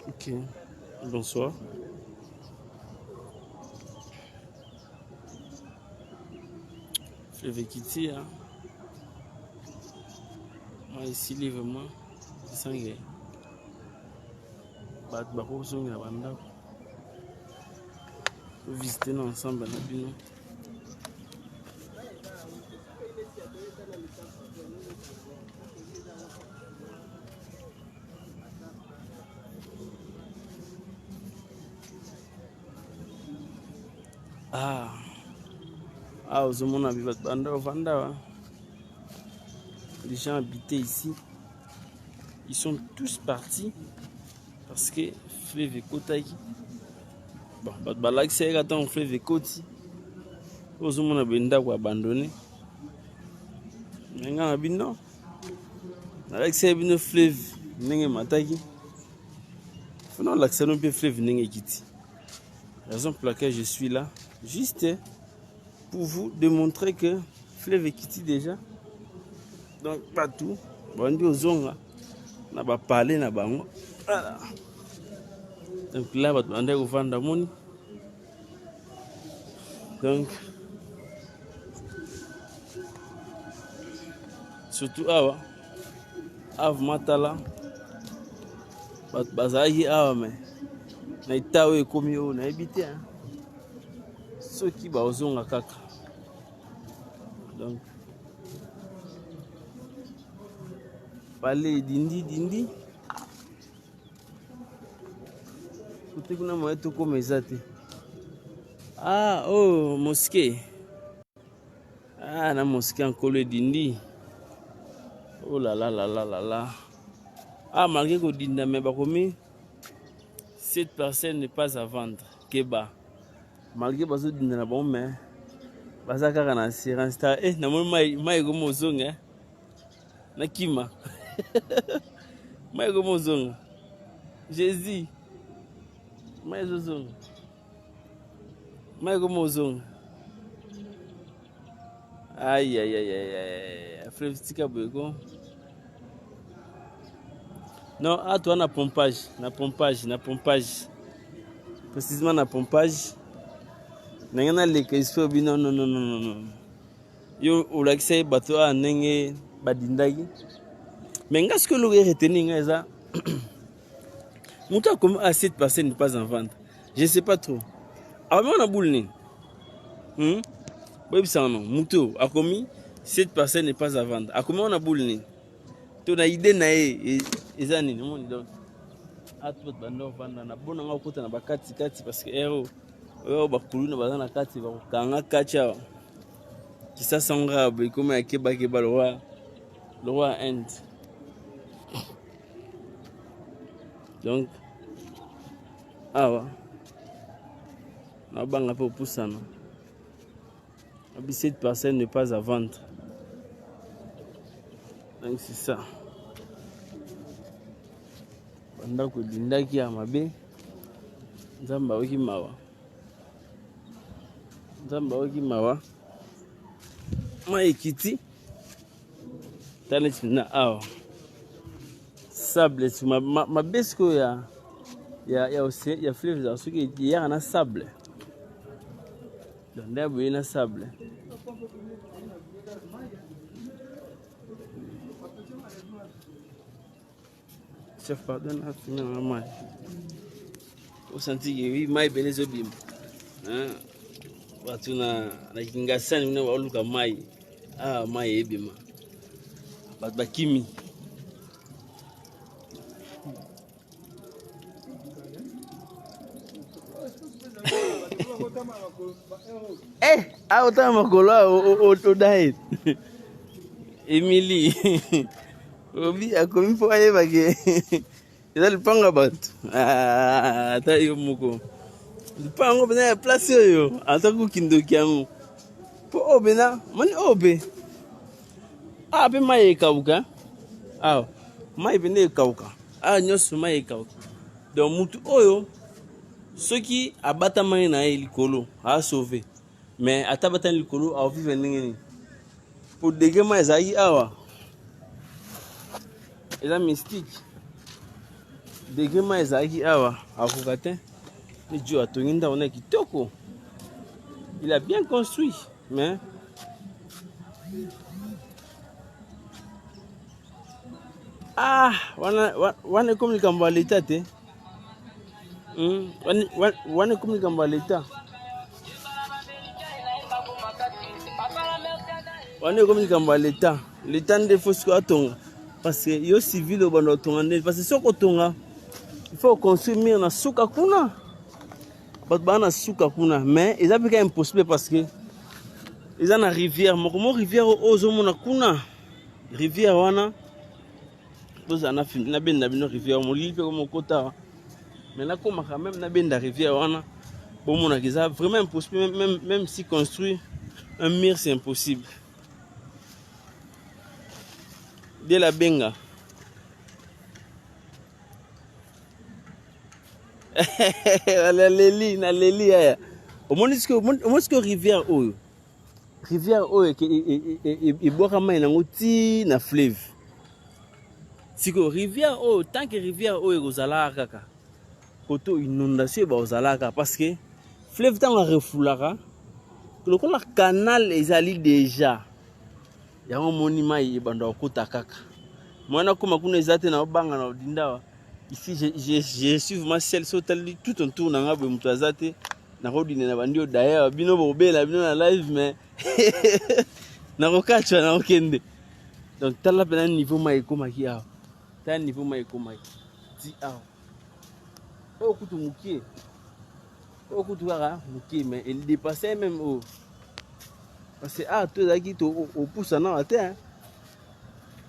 Ok, bonsoir. Fleuve ekiti hein. Moi esili vraiment esange bato bakozongela bandako tovisite na ensemble na bino. Ah, ah ozomona bato banda ovanda wa les gens habitaient ici ils sont tous partis parce que fleuve ekotaki bon bato balakisaki kaka ntango fleuve ekoti ozomona boye ndako abandonne me ngai na bino nalakisaki bino fleuve ndenge emataki fona olakisa bino mpe fleuve ndenge ekiti. Raison pour laquelle je suis là, juste pour vous démontrer que fleuve ekiti déjà. Donc bato bandi ozonga na bapale na bango. Voilà. Donc là bato bandaki kovanda moni. Donc surtout awa ave matala bato bazalaki awa me na eta oyo ekomi oyo nayebi te soki baozonga kaka donc pale dindi dindi kote kuna moye tokoma eza te ah oyo oh, moske ah na moske ya nkolo edindi oh la la la la la la ah malgré kodinda me bakomi cette parcelle n'est pas à vendre keba malgré bazodinda na bango me baza kaka na assurance ta eh namoni mai mai ekomi ozonga eh. Nakima. Mai ekomi ozonga. Jésus. Mai ezozonga. Mai ekomi ozonga. Aïe aïe aïe aïe aïe. Fleuve tika boye ko. Non, ah toi na pompage, na pompage, na pompage. Précisément na pompage. Ndenge naleka esprit obi non non non non non. Yo olakisa ye bato awa ndenge badindaki me nga soki eloko eretenir nga eza moto akomi a cette personne n'est pas en vente, je sais pas trop akomi wana boule nini, Boyebisanga no moto akomi cette personne n'est pas à vendre akomi wana boule nini to na idée na ye eza nini omoni. Donc atu bato banda ovanda na bonanga okota na bakati kati parce que ero oyo bakuluna baza na kati bakokanga kati awa. Kisasa nga boye ekoma ya kebakeba lokola lokola Inde. Donc awa nabanga mpe opusana abi cette parcelle n'est pas à vendre. Donc c'est ça, bandako edindaki ya mabe. Nzambe ayoki mawa, Nzambe ayoki mawa, mai ekiti. Tala neti na awa sable mabe sikoyo ya fleuve ezala soki eyaka na sable, donc nde boye na sable. Chef, pardon, nafimi nanga mai osanti ke wi mai ebele ezobima bato na Kingasani kuna baoluka mai awa, mai ebima bato bakimi. Eh, awa otala makolo awa odaye Emily obi akomi mpo ayeba ke eza lipanga bato. Ah, ata yo moko lipanga yango mpenza ya place oyo ata kokindoki yango mpo oyo mpenza moni oyo mpe awa mpe mai ekauka awa, mai mpenza ekauka awa nyonso, mai ekauka. Donc mutu oyo soki abatamaki na ye likolo asauve, mais ata abatami likolo aovivre ndenge nini? Po degre mai ezalaki awa eza mystique. Degre mai ezalaki awa akoka te. Dieu atongi ndako na kitoko. Il a bien construit, mais ah wana wana ekomi likambo ya leta te. Wana ekomi likambo ya leta. Wana ekomi likambo ya leta. Leta nde fo sikoyo atonga parce que yo civil obanda otonga nde parce que soki otonga il faut construire mur na suka kuna bato baa na suka kuna mais eza mpe kaka impossible parce que eza na rivière moko mo rivière oyo ozomona kuna rivière wana tozala nabenda bino rivière molili mpe komokota mais nakomaka meme nabenda rivière wana bomonaka eza vraiment impossible même, même, même si construire un mur c'est impossible de la benga naleli naleli yaya omoni sikoyo rivière oyo rivière oyo ebwaka mai nango ti na fleuve sikoyo rivière oyo tant que rivière oyo ekozalaka kaka koto inondation ebakozalaka parce que fleuve ntango arefulaka lokola canal ezali deja yango omoni mai ebanda kokota kaka mwana akoma kuna eza te na obanga na odindawa ici je, je, je suis vraiment seul so otali tout autour na nga boye moto aza te nakodinda na bandi oyo d'ailleurs bino bokobela bino na live mais nakokatwa nakokende donc tala mpena niveau mai ekomaki awa tala niveau mai ekomaki ti awa oyo kutu mokie oyo kutu kaka mokie mais il dépassait même oyo parce que awa to ezalaki opusana awa te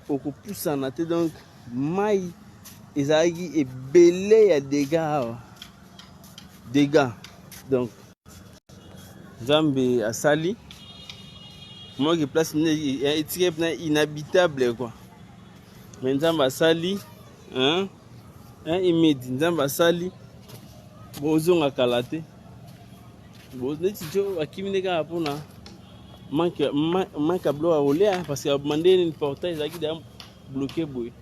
okopusana te donc mai ezalaki ebele ya dégâts awa dégâts donc nzambe asali moki place etikali mpena inhabitable quoi mais nzambe asali hein? Hein, imedi nzambe asali bozonga kala te neti jo akimi nde kaka mpona manque manque ya biloko ya kolia parce que abima nde nini portail ezalaki deja bloqué boye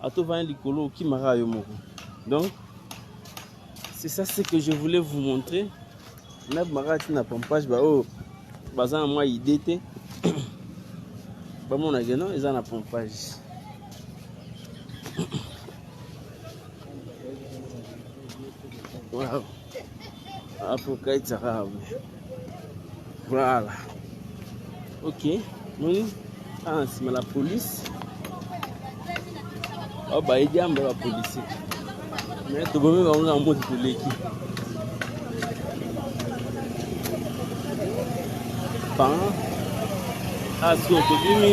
ata ovandi likolo okimaka yo moko donc c'est ça ce que je voulais vous montrer nabimaka ti na pompage baoyo baza na mwa idée te bamonake no eza na pompage wow. Afrika ezaka voilà ok moni awa nsima la police oyo bayebi amba bapolisier me tobomi bango na moto toleki pan asko tobimi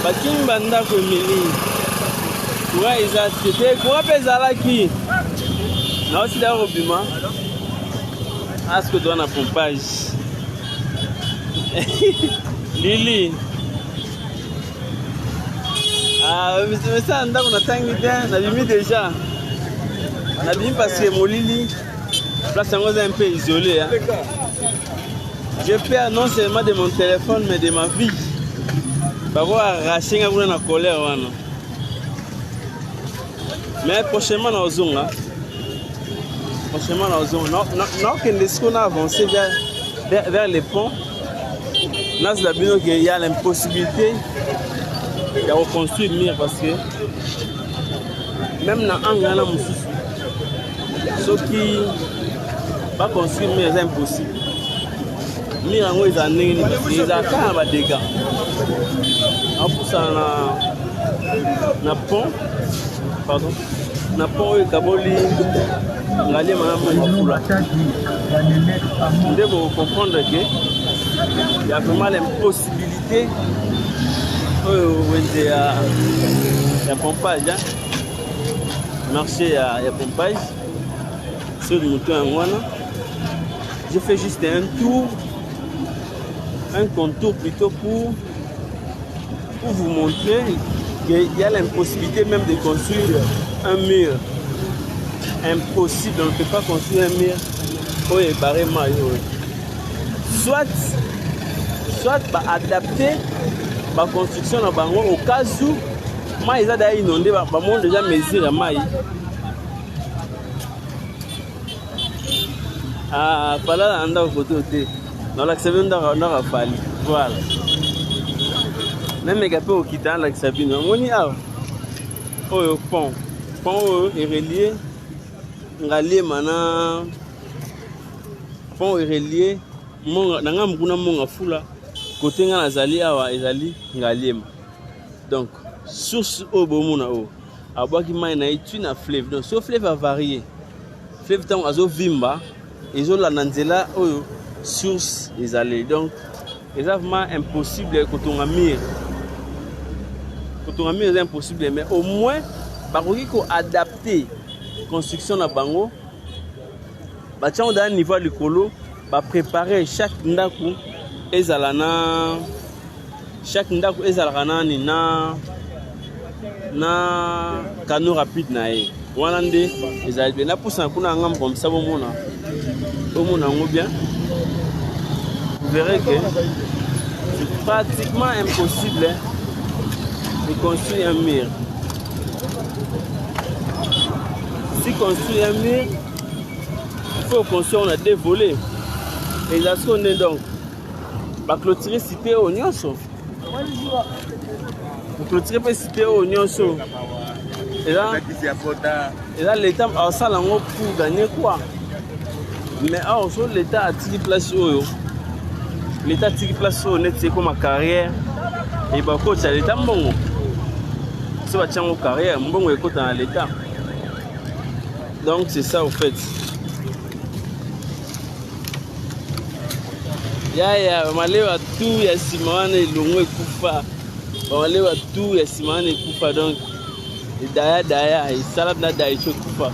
bakimi bandako emeli courant eza te te courant mpe ezalaki naosila kobima asko toza na pompage lili ah, mesala ndako natangi te nabimi deja nabimi parce que molili place yango eza un peu isolé hein. Je perds non seulement de mon téléphone mais de ma vie. Bako arracher nga kuna na colère wana. Mais prochainement na ozonga. Prochainement na ozonga. Nakende sikoyo na avancer vers, vers, vers les ponts. Nazela bino ke ya l'impossibilité ya koconstruire mur parce que même na angle wana mosusu soki baconstruire mur eza impossible mur yango ezala ndenge nini parce que ezala kaka na badega apusana na, na pont pardon na pont oyo ekaboli ngaliema na mongafula nde bokocomprendre ke ya vraiment l'impossibilité oyo wenze ya, ya pompage hein? Marché ya, ya pompage sur moto yango wana je fais juste un tour un contour plutôt pour pour vous montrer qu'il y a l'impossibilité même de construire un mur impossible on ne peut pas construire un mur oyo ebare mai oyo soit soit baadapte. baconstruction na bango au cas où mai eza daya inonde, bamoni déjà mesure ya mai. Ah, fala na ndako koto te, nalakisa bino ndako, ndako afali. Voilà, nameka mpe kokita, nalakisa bino. Amoni awa oyo pont, pont oyo erelie Ngaliema na pont erelie Monga na ngambo kuna, Monga Fula. Kote nga nazali awa ezali Ngaliema. Donc source oyo bomona oyo abwaki mai na ye ti na fleuve. Donc so fleuve avarie, fleuve ntango azovimba ezolanda nzela oyo source ezali. Donc eza vraiment impossible kotonga mur, kotonga mur eza impossible, mais au moins bakoki koadapte construction na bango, batiango daa niveau ya likolo, baprépare chaque ndako ezala na, chaque ndako ezalaka nani na canot rapide na ye. Wana nde ezali bien. Napusana kuna ya ngambo comme ça bomona, bomona yango bien. Vous verrez que c'est pratiquement impossible de construire un mur. Si construire un mur, il faut construire, on a deux volets. Eza siko nde donc baclôture cité oyo nyonso, baclôture mpe cité oyo nyonso eza l'État asala yango pour gagner quoi. Mais awa so l'État atiki place oyo, l'État atiki place oyo neti ekoma carrière e bakotisa l'État mbongo. So batia yango carrière, mbongo ekota na l'État. Donc c'est ça au fait. Yaya, bamalewa tu ya nsima wana elongo ekufa, bamalewa tu ya nsima wana ekufa. Donc edaya daya esala na daya eso ekufa.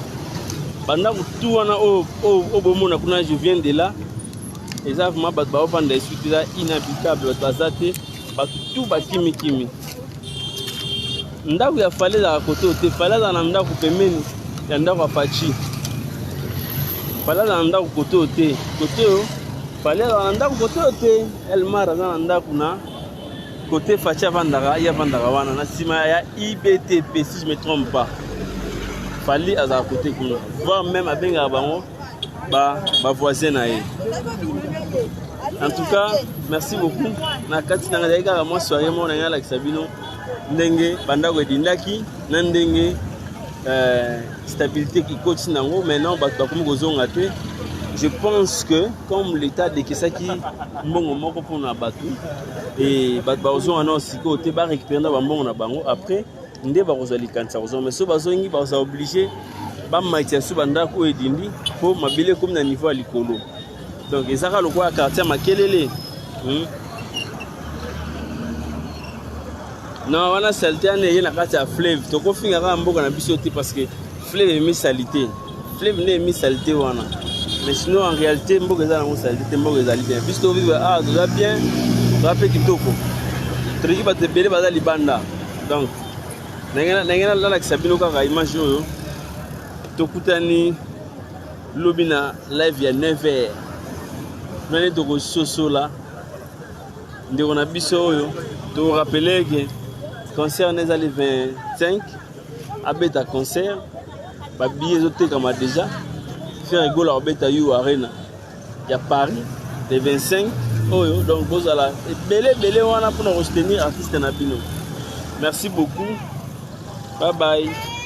Bandako tu wana oyo bomona kuna, je viens de là, eza vraiment bato baofanda esu te, eza inhabitable, bato baza te, bato tu bakimikimi. Ndako ya Fally ezalaka kote oyo te. Fally azala na ndako pembeni ya ndako ya Faci. Fally azala na ndako kote oyo te, kote oyo Fally azala na ndako kote oyo te. Elmar aza na ndako na kote Faci avandaka, ye avandaka wana na nsima ya IBTP, si je me trompe pas. Fally azalaka kote kuna, voire même abengaka bango bavoisin na ye. En tout cas, merci beaucoup. Na kati na ngai kaka mwa soirée moko na ngai, alakisa bino ndenge bandako edindaki na ndenge stabilité ekoti nango. Maintenant bato bakomi kozonga te. Je pense que comme l'État adekesaki mbongo moko mpona bato e bato bakozonga nao sikoyo te, barécupere na bambongo na bango, après nde bakozwa likanisa kozonga. Mais so bazongi, bakozala obligé bamatisa so bandako oyo edindi mpo mabele ekomi na niveau ya likolo. Donc ezaka lokola quartier ya Makelele. Non, wana saleté wana eye na kati ya fleuve. Tokofinga kaka mboka na biso te parce que fleuve emi saleté, fleuve nde emi saleté wana. Mais sinon, en réalité, mboka eza nango saleté te, mboka ezali bien. Biso tovivre ah, toza bien, toza mpe kitoko, toleki bato ebele baza libanda. Donc ndenge nalakisa bino kaka image oyo, tokutani lobi na live ya 9 heures nani tokososola ndeko na biso oyo. Torappeler ke concert na eza le 25, abeta concert, babillet ezotekama déjà. Ferre Gola abeta U Arena ya Paris le 25 oyo. Donc bozala ebele ebele wana mpona kosoutenir artiste na bino. Merci beaucoup, bye bye.